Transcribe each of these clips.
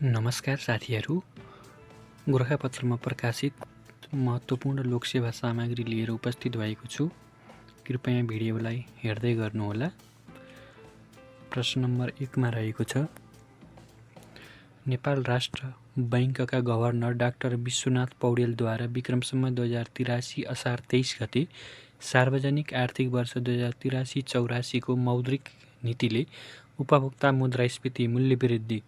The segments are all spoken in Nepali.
नमस्कार साथीहरू, गोरखापत्रमा प्रकाशित महत्त्वपूर्ण लोकसेवा सामग्री लिएर उपस्थित भएको छु। कृपया भिडियोलाई हेर्दै गर्नुहोला। प्रश्न नम्बर 1 मा रहेको छ, नेपाल राष्ट्र बैंकका गभर्नर डाक्टर विश्वनाथ पौडेलद्वारा विक्रम सम्वत 2083 असार 23 गते सार्वजनिक आर्थिक वर्ष 2083-84 को मौद्रिक नीतिले उपभोक्ता मुद्रास्फीति मूल्यवृद्धि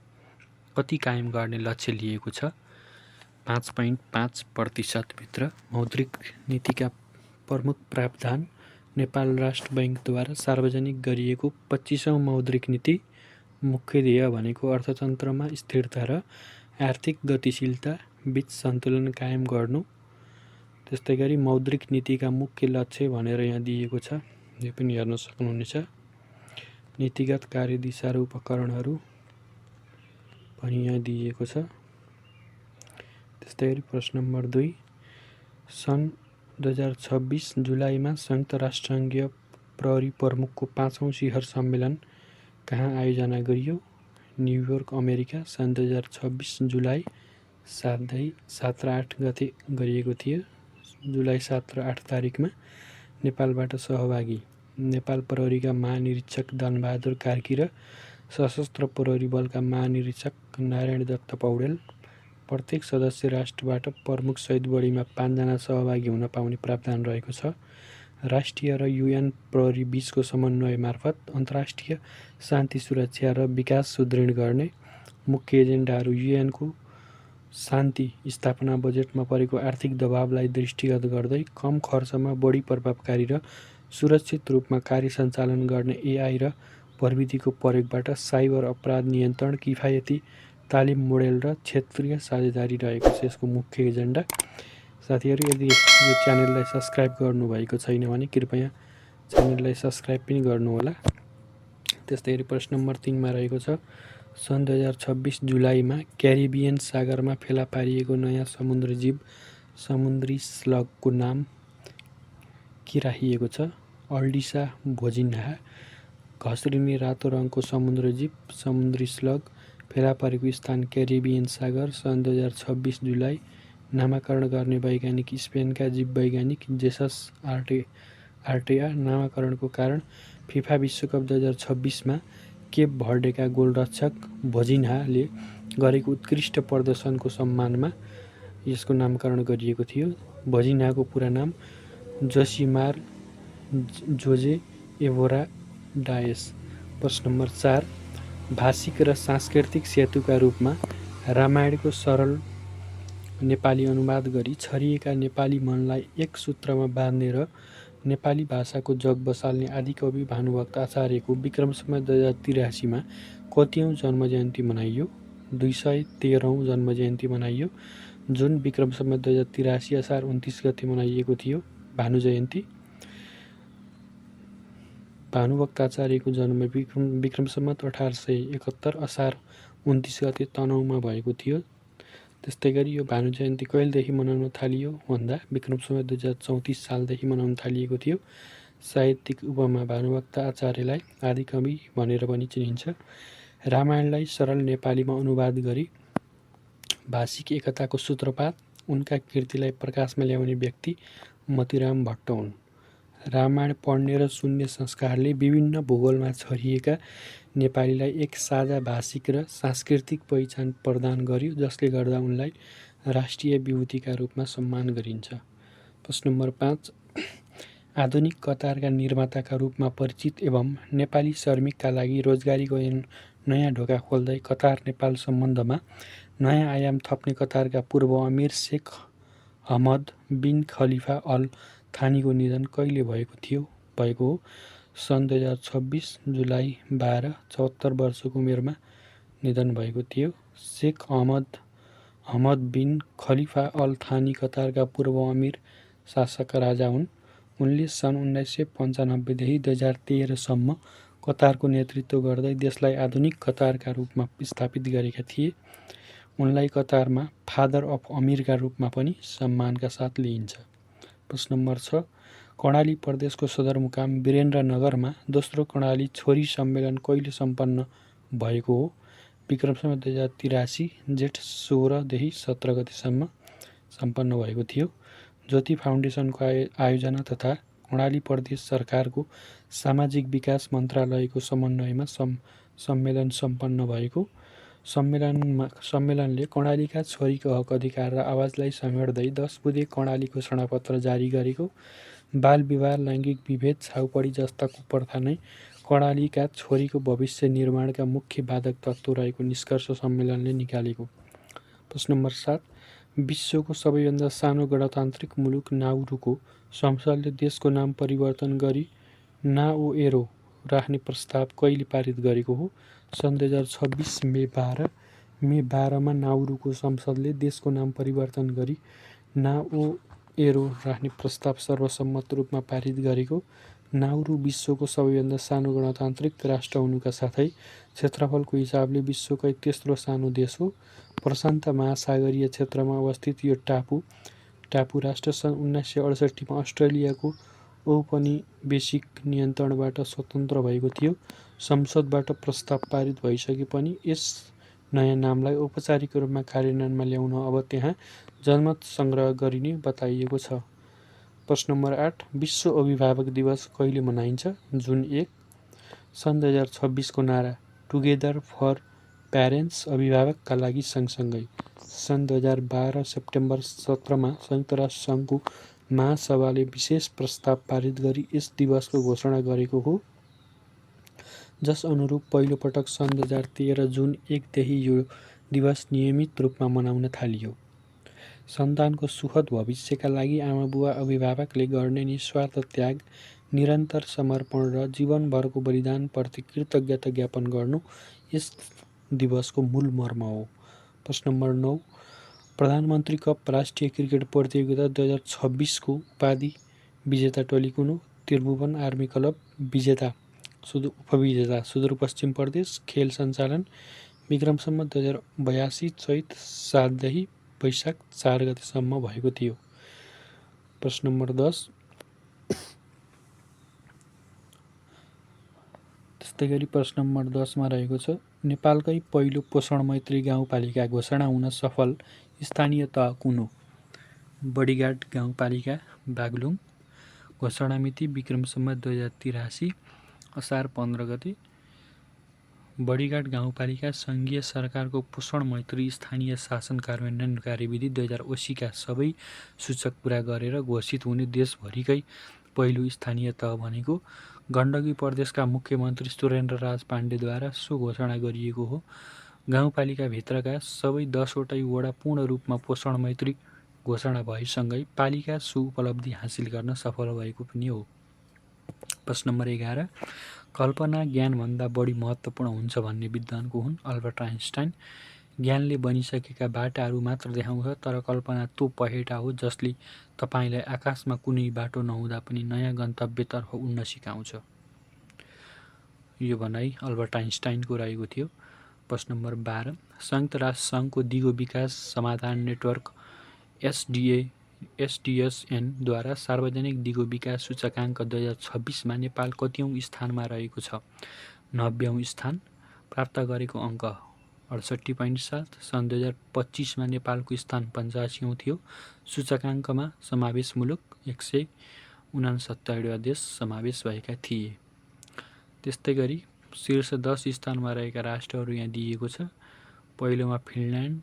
कति कायम गर्ने लक्ष्य लिएको छ? 5.5% भित्र। मौद्रिक नीतिका प्रमुख प्रावधान नेपाल राष्ट्र बैंकद्वारा सार्वजनिक गरिएको 25औं मौद्रिक नीति। मुख्य ध्येय भनेको अर्थतन्त्रमा स्थिरता र आर्थिक गतिशीलता बीच सन्तुलन कायम गर्नु। त्यस्तै गरी मौद्रिक नीतिका मुख्य लक्ष्य भनेर यहाँ दिएको छ, यो पनि हेर्न सक्नुहुनेछ। नीतिगत कार्यदिशा र उपकरणहरू पनि यहाँ दिएको छ। त्यस्तै गरी प्रश्न नम्बर 2, सन् 2026 जुलाईमा संयुक्त राष्ट्रसङ्घीय प्रहरी प्रमुखको 5औं शिखर सम्मेलन कहाँ आयोजना गरियो? New York, America. सन् 2026 जुलाई 7 र 8 गते गरिएको थियो। जुलाई 7 र 8 तारिकमा नेपालबाट सहभागी नेपाल प्रहरीका महानिरीक्षक धनबहादुर कार्की र सशस्त्र प्रहरी बलका महानिरीक्षक नारायण दत्त पौडेल। प्रत्येक सदस्य राष्ट्रबाट प्रमुख सहित बढीमा 5 जना सहभागी हुन पाउने प्रावधान रहेको छ। राष्ट्रिय र युएन प्रहरी बीचको समन्वय मार्फत अन्तर्राष्ट्रिय शान्ति, सुरक्षा र विकास सुदृढ गर्ने मुख्य एजेन्डाहरू युएनको शान्ति स्थापना, बजेटमा परेको आर्थिक दबावलाई दृष्टिगत गर्दै कम खर्चमा बढी प्रभावकारी र सुरक्षित रूपमा कार्य सञ्चालन गर्ने एआई र प्रविधिको प्रयोगबाट साइबर अपराध नियन्त्रण, किफायती तालिम मोडेल र क्षेत्रीय साझेदारी रहेको छ यसको मुख्य एजेन्डा। साथीहरू, यदि यो च्यानललाई सब्स्क्राइब गर्नुभएको छैन भने कृपया च्यानललाई सब्स्क्राइब पनि गर्नुहोला। त्यस्तै गरी प्रश्न नम्बर 3 मा रहेको छ, सन् 2026 जुलाईमा क्यारिबियन सागरमा फेला पारिएको नयाँ समुद्री जीव समुद्री स्लगको नाम के राखिएको छ? अल्डिसा भोजिन्हा। घस्रिने रातो रङको समुद्री जीव समुद्री स्लग फेला परेको स्थान क्यारिबियन सागर। सन् 2026 जुलाई। नामाकरण गर्ने वैज्ञानिक स्पेनका जीव वैज्ञानिक जेसस आर्टेआ। नामाकरणको कारण फिफा विश्वकप 2026 मा केप भर्डेका गोलरक्षक भोजिन्हाले गरेको उत्कृष्ट प्रदर्शनको सम्मानमा यसको नामकरण गरिएको थियो। भोजिन्हाको पुरा नाम जोसिमार जोजे एभोरा डायस। प्रश्न नम्बर 4, भाषिक र सांस्कृतिक सेतुका रूपमा रामायणको सरल नेपाली अनुवाद गरी छरिएका नेपाली मनलाई एक सूत्रमा बाँध्ने र नेपाली भाषाको जग बसाल्ने आदिकवि भानुभक्त आचार्यको विक्रम सम्वत 2083 मा कतिऔं जन्मजयन्ती मनाइयो? 213औं जन्मजयन्ती मनाइयो, जुन विक्रम सम्वत 2083 असार 29 गते मनाइएको थियो। भानु जयन्ती। भानुभक्त आचार्यको जन्म विक्रम सम्वत 1871 असार 29 गते तनहुँमा भएको थियो। त्यस्तै गरी यो भानु जयन्ती कहिलेदेखि मनाउन थालियो भन्दा विक्रम सम्वत 2034 सालदेखि मनाउन थालिएको थियो। साहित्यिक उपमा भानुभक्त आचार्यलाई आदिकवि भनेर पनि चिनिन्छ। रामायणलाई सरल नेपालीमा अनुवाद गरी भाषिक एकताको सूत्रपात उनका कृतिलाई प्रकाशमा ल्याउने व्यक्ति मतिराम भट्ट हुन्। रामायण पढ्ने र सुन्ने संस्कारले विभिन्न भूगोलमा छरिएका नेपालीलाई एक साझा भाषिक र सांस्कृतिक पहिचान प्रदान गर्यो, जसले गर्दा उनलाई राष्ट्रिय विभूतिका रूपमा सम्मान गरिन्छ। प्रश्न नम्बर 5, आधुनिक कतारका निर्माताका रूपमा परिचित एवं नेपाली श्रमिकका लागि रोजगारीको नयाँ ढोका खोल्दै कतार नेपाल सम्बन्धमा नयाँ आयाम थप्ने कतारका पूर्व अमिर शेख हमद बिन खलिफा अल थानीको निधन कहिले भएको हो? सन् 2026 जुलाई 12, 74 वर्षको उमेरमा निधन भएको थियो। शेख हमद बिन खलिफा अल थानी कतारका पूर्व अमिर शासक राजा हुन्। उनले सन् 1995 देखि 2013 सम्म कतारको नेतृत्व गर्दै देशलाई आधुनिक कतारका रूपमा स्थापित गरेका थिए। उनलाई कतारमा फादर अफ अमिरका रूपमा पनि सम्मानका साथ लिइन्छ। प्रश्न नम्बर 6, कर्णाली प्रदेशको सदरमुकाम वीरेन्द्रनगरमा दोस्रो कर्णाली छोरी सम्मेलन कहिले सम्पन्न भएको हो? विक्रमसम्म 2083 जेठ 16देखि 17 गतिसम्म सम्पन्न भएको थियो। ज्योति फाउन्डेसनको आयोजना तथा कर्णाली प्रदेश सरकारको सामाजिक विकास मन्त्रालयको समन्वयमा सम्मेलन सम्पन्न भएको। सम्मेलनले कर्णालीका छोरीको हक अधिकार र आवाजलाई समेट्दै 10 बुँदे कर्णाली घोषणापत्र जारी गरेको। बाल विवाह, लैङ्गिक विभेद, छाउपडी जस्ता कुप्रथा नै कर्णालीका छोरीको भविष्य निर्माणका मुख्य बाधक तत्त्व रहेको निष्कर्ष सम्मेलनले निकालेको। प्रश्न नम्बर 7, विश्वको सबैभन्दा सानो गणतान्त्रिक मुलुक नाउरूको संसदले देशको नाम परिवर्तन गरी नाओएरो राख्ने प्रस्ताव कहिले पारित गरेको हो? सन् 2026 मे 12मा नाउरूको संसदले देशको नाम परिवर्तन गरी नाओएरो राख्ने प्रस्ताव सर्वसम्मत रूपमा पारित गरेको। नाउरू विश्वको सबैभन्दा सानो गणतान्त्रिक राष्ट्र हुनुका साथै क्षेत्रफलको हिसाबले विश्वकै तेस्रो सानो देश हो। प्रशान्त महासागरीय क्षेत्रमा अवस्थित यो टापु राष्ट्र सन् 1968 मा अस्ट्रेलियाको औपनिवेशिक नियन्त्रणबाट स्वतन्त्र भएको थियो। संसदबाट प्रस्ताव पारित भइसके पनि यस नयाँ नामलाई औपचारिक रूपमा कार्यान्वयनमा ल्याउन अब त्यहाँ जनमत संग्रह गरिने बताइएको छ। प्रश्न नम्बर 8, विश्व अभिभावक दिवस कहिले मनाइन्छ? जुन 1। सन् 2026 को नारा टुगेदर फर प्यारेन्ट्स, अभिभावकका लागि सँगसँगै। सन् 2012 सेप्टेम्बर 17 मा संयुक्त राष्ट्र सङ्घको महासभाले विशेष प्रस्ताव पारित गरी यस दिवसको घोषणा गरेको हो, जस अनुरूप पहिलो पटक सन् 2013 जुन 1 देखि यो दिवस नियमित रूपमा मनाउन थालियो। सन्तानको सुखद भविष्यका लागि आमाबुवा अभिभावकले गर्ने निस्वार्थ त्याग, निरन्तर समर्पण र जीवनभरको बलिदानप्रति कृतज्ञता ज्ञापन गर्नु यस दिवसको मूल मर्म हो। प्रश्न नम्बर 9, प्रधानमन्त्री कप राष्ट्रिय क्रिकेट प्रतियोगिता 2026 को उपाधि विजेता टोली कुन हो? Tribhuvan army club. उपविजेता सुदूरपश्चिम प्रदेश। खेल सञ्चालन विक्रमसम्म 2082 चैत 7 देखि वैशाख 4 गतेसम्म भएको थियो। प्रश्न नम्बर 10, त्यस्तै गरी प्रश्न नम्बर 10 मा रहेको छ, नेपालकै पहिलो पोषण मैत्री गाउँपालिका घोषणा हुन सफल स्थानीय तह कुन हो? बडिघाट गाउँपालिका बागलुङ। घोषणा मिति विक्रमसम्म 2083 असार 15 गते। बडिघाट गाउँपालिका सङ्घीय सरकारको पोषण मैत्री स्थानीय शासन कार्यान्वयन कार्यविधि 2080 का सबै सूचक पुरा गरेर घोषित हुने देशभरिकै पहिलो स्थानीय तह बनेको। गण्डकी प्रदेशका मुख्यमन्त्री सुरेन्द्र राज पाण्डेद्वारा सो घोषणा गरिएको हो। गाउँपालिकाभित्रका सबै 10 वटै वडा पूर्ण रूपमा पोषण मैत्री घोषणा भएसँगै पालिका सो उपलब्धि हासिल गर्न सफल भएको पनि हो। प्रश्न नम्बर 11, कल्पना ज्ञानभन्दा बढी महत्त्वपूर्ण हुन्छ भन्ने विद्वान को हुन्? Albert Einstein. ज्ञानले बनिसकेका बाटाहरू मात्र देखाउँछ, तर कल्पना त्यो पहेटा हो जसले तपाईँलाई आकाशमा कुनै बाटो नहुँदा पनि नयाँ गन्तव्यतर्फ उड्न सिकाउँछ। यो भनाइ अल्बर्ट आइन्स्टाइनको रहेको थियो। प्रश्न नम्बर 12, संयुक्त राष्ट्र सङ्घको दिगो विकास समाधान नेटवर्क SDSN द्वारा सार्वजनिक दिगो विकास सूचकाङ्क 2026 मा नेपाल कतिऔं स्थानमा रहेको छ? 90औं स्थान। प्राप्त गरेको अङ्क 68.7। सन् 2025 मा नेपालको स्थान 85औं थियो। सूचकाङ्कमा समावेश मुलुक 169 देश समावेश भएका थिए। त्यस्तै गरी शीर्ष 10 स्थानमा रहेका राष्ट्रहरू यहाँ दिइएको छ। पहिलोमा फिनल्यान्ड,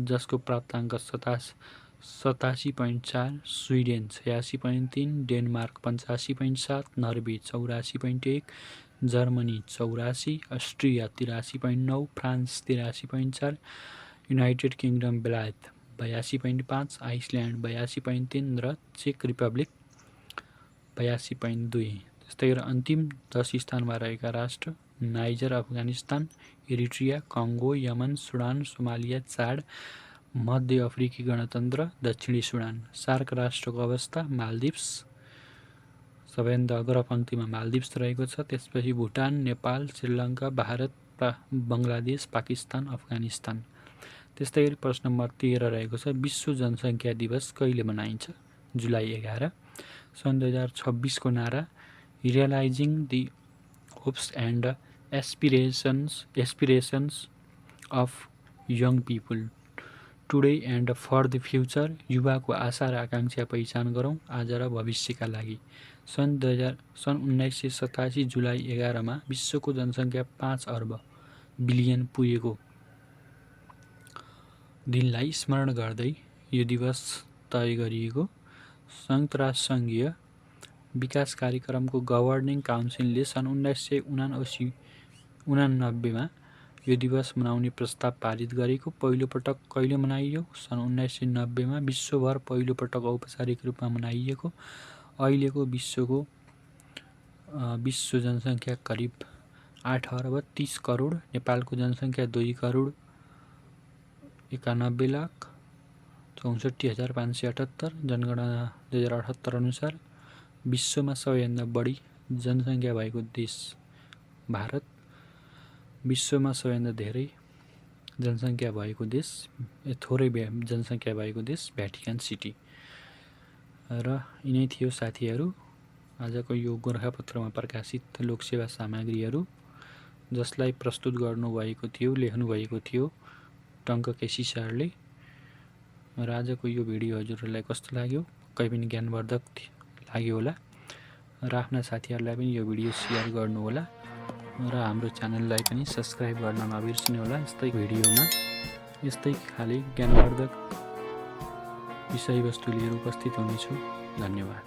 जसको प्राप्ताङ्क 87.4, Sweden 86.3, Denmark 85.7, Norway 84.1, Germany 84, Austria 83.9, France 83.4, United kingdom बेलायत 82.5, आइसल्यान्ड 82.3 र चेक रिपब्लिक 82.2। त्यस्तै गरी अन्तिम 10 स्थानमा रहेका राष्ट्र niger, Afghanistan, Eritrea, कङ्गो, Yemen, Sudan, Somalia, चाड, मध्य अफ्रिकी गणतन्त्र, दक्षिणी सुडान। सार्क राष्ट्रको अवस्था मालदिप्स, सबैभन्दा अग्रपङ्क्तिमा मालदिप्स रहेको छ। त्यसपछि भुटान, नेपाल, श्रीलङ्का, भारत, बङ्गलादेश, पाकिस्तान, अफगानिस्तान। त्यस्तै गरी प्रश्न नम्बर 13 रहेको छ, विश्व जनसङ्ख्या दिवस कहिले मनाइन्छ? जुलाई 11। सन् 2026 को नारा realising the hopes and aspirations of young people today and for the future. युवाको आशा र आकाङ्क्षा पहिचान गरौँ आज र भविष्यका लागि। सन् 1987 जुलाई 11 विश्वको जनसङ्ख्या 5 अर्ब बिलियन पुगेको दिनलाई स्मरण गर्दै यो दिवस तय गरिएको। संयुक्त राष्ट्र सङ्घीय विकास कार्यक्रमको गभर्निङ काउन्सिलले सन् 1989 यो दिवस मनाउने प्रस्ताव पारित गरेको। पहिलोपटक कहिले मनाइयो? सन् 1990 विश्वभर पहिलोपटक औपचारिक रूपमा मनाइएको। अहिलेको विश्व जनसङ्ख्या करिब 8 अर्ब 30 करोड। नेपालको जनसङ्ख्या 2 करोड 91 लाख 64,578। जनगणना 2078 अनुसार विश्वमा सबैभन्दा बढी जनसङ्ख्या भएको देश भारत, विश्वमा सबैभन्दा धेरै जनसङ्ख्या भएको देश थोरै जनसङ्ख्या भएको देश भ्याटिकन सिटी। र यिनै थियो साथीहरू आजको यो गोरखापत्रमा प्रकाशित लोकसेवा सामग्रीहरू, जसलाई प्रस्तुत गर्नुभएको थियो, लेख्नुभएको थियो टङ्क केसी सरले। र आजको यो भिडियो हजुरहरूलाई कस्तो लाग्यो? पक्कै पनि ज्ञानवर्धक लाग्यो होला र आफ्ना साथीहरूलाई पनि यो भिडियो सेयर गर्नुहोला र हाम्रो च्यानललाई पनि सब्स्क्राइब गर्न नबिर्सिनु होला। यस्तै भिडियोमा यस्तै खाले ज्ञानवर्धक विषयवस्तु लिएर उपस्थित हुनेछु। धन्यवाद।